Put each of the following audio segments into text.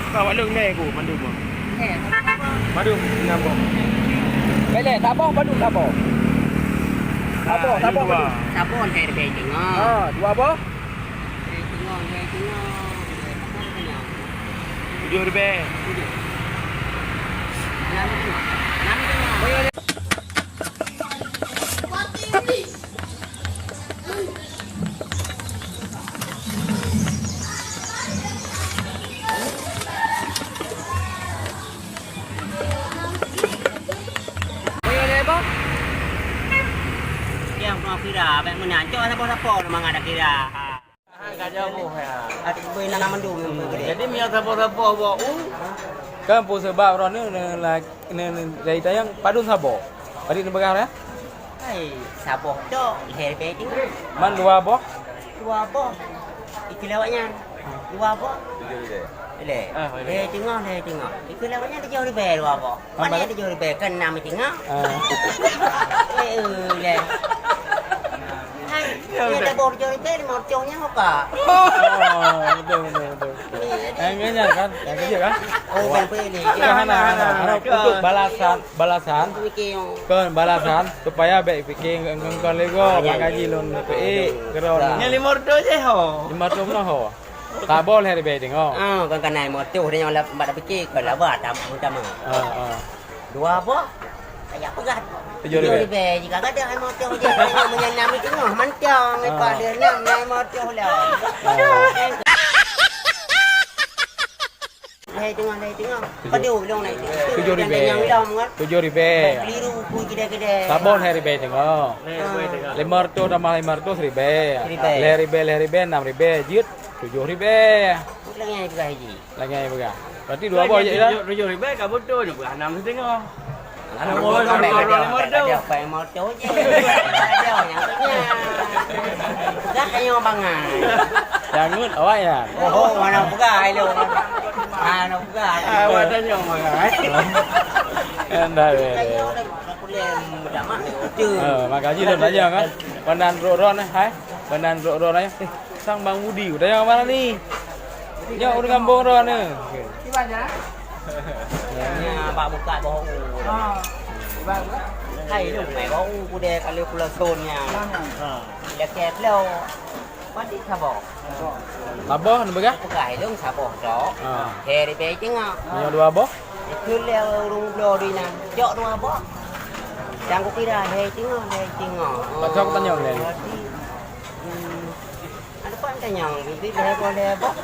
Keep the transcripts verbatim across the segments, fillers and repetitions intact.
Ka awak lôn lhèe ku mandum. Eh, mandum, mandum. Bèk lé, saboh mandum saboh. Saboh, ah, saboh dua. Mandum. Saboh lhèe ribèe teungoh. Ah, dua boh? Lhèe teungoh, lhèe teungoh. Tujoh ribèe. Tujoh. Nam teungoh. Nam teungoh. Nyang peunoh kira, bèk meunan. Cok saboh-saboh nama ngada kira. Jadi, meunyoe saboh-saboh bak u, kan peue sabab droeneuh, ne, ne, ne, dari tayang padum saboh. Padum neupeugah, ya? Hai, saboh tok, lhèe ribèe teungoh. Man dua boh? Dua boh. Ikeu lewat nyan. Dua boh? Tujoh ribèe. Lhèe. Ah, lhèe. Lhèe teungoh, lhèe teungoh. Ikeu lewat nyan tujoh ribèe dua boh. Mana tujoh ribèe? Kan nam teungoh. Ah. Eh, eh, leh. Hai, ya, nyan betul. Tabor tujoh ribèe, lima ratus nyan muka. Oh, betul, betul, betul. Iya, eh, nyan kan? Yang kecil kan? Oh, bukan pilih. Bukan, hana, hana. Hana, untuk balasan, balasan. Mikir. Kon balasan, supaya bèk pikir ngon, ngon, ngon lego, ah, ya, bang gaji ya. Lôn peuék, keudroe. Nyan lima ratus jih ho. Lima ratus meunoh ho. Saboh lhèe ribèe teungoh. Ah, kon kana lima ratus, dia nyoe lah, bak dah pikir, kon lah buat, tam-, utama. Ah, ah. Dua boh, kaya peugah. Tujoh ribèe. Tujoh ribèe, jika gadang lima ratus je, tengok meunyan nam teungoh, mantong, ah. Lepas dia nam, lima ratus lah. Ah. Lhèe teungoh, lhèe teungoh. Tujoh. Padum lôn lhèe teungoh. Tujoh ribèe. Nyang lom kan? Tujoh ribèe. Keliru ku kedai-kedai. Saboh lhèe ribèe teungoh. Ah. Lima ratus tambah lima ratus ribèe. Ribèe. Lhèe ribèe, lhèe ribèe, nam ribèe. Jeuet tujoh ribèe. Lagèe nyan peugah haji. Lagèe nyan peugah. Berarti dua boh je dah. Tujoh, tujoh ribèe ka beutôi, peugah nam siteungoh. Alah, boh, boh, boh, boh, boh, boh, boh, boh, boh, boh, boh, boh, boh, boh. Peugah tanyoe bangai. Jangut awak ya. Oh, mana peugah ai lôn. Mana peugah. Ah, awak tanyoe bangai. Endah, ya, ya. Eh, makajih lôn tanya kan. Pandan rot-rot eh, hai. Pandan rot-rot eh. Eh, sang Bang Budi, tanya mana ni? Nyoe ureueng gampông droeneuh. Nya bak buka boh u. Ha. Hai lu mai boh u kude kali pulo son nya. Ha. Dia kep lo. Padi saboh. Saboh ni begah? Buka hidung saboh tok. Ha. Heri be tengok. Nyoe dua boh? Itu le urung bloe di nan. Jok dua boh. Jangan kira hei tengok, hei tengok. Pak Cok tanya ni. Ada pun tanya, bibit lhèe boh, lhèe boh.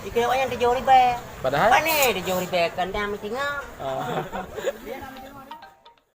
Ikeu awak nyan tujoh ribèe. Padahal? Pane tujoh ribèe, kandang meusinga. Ah.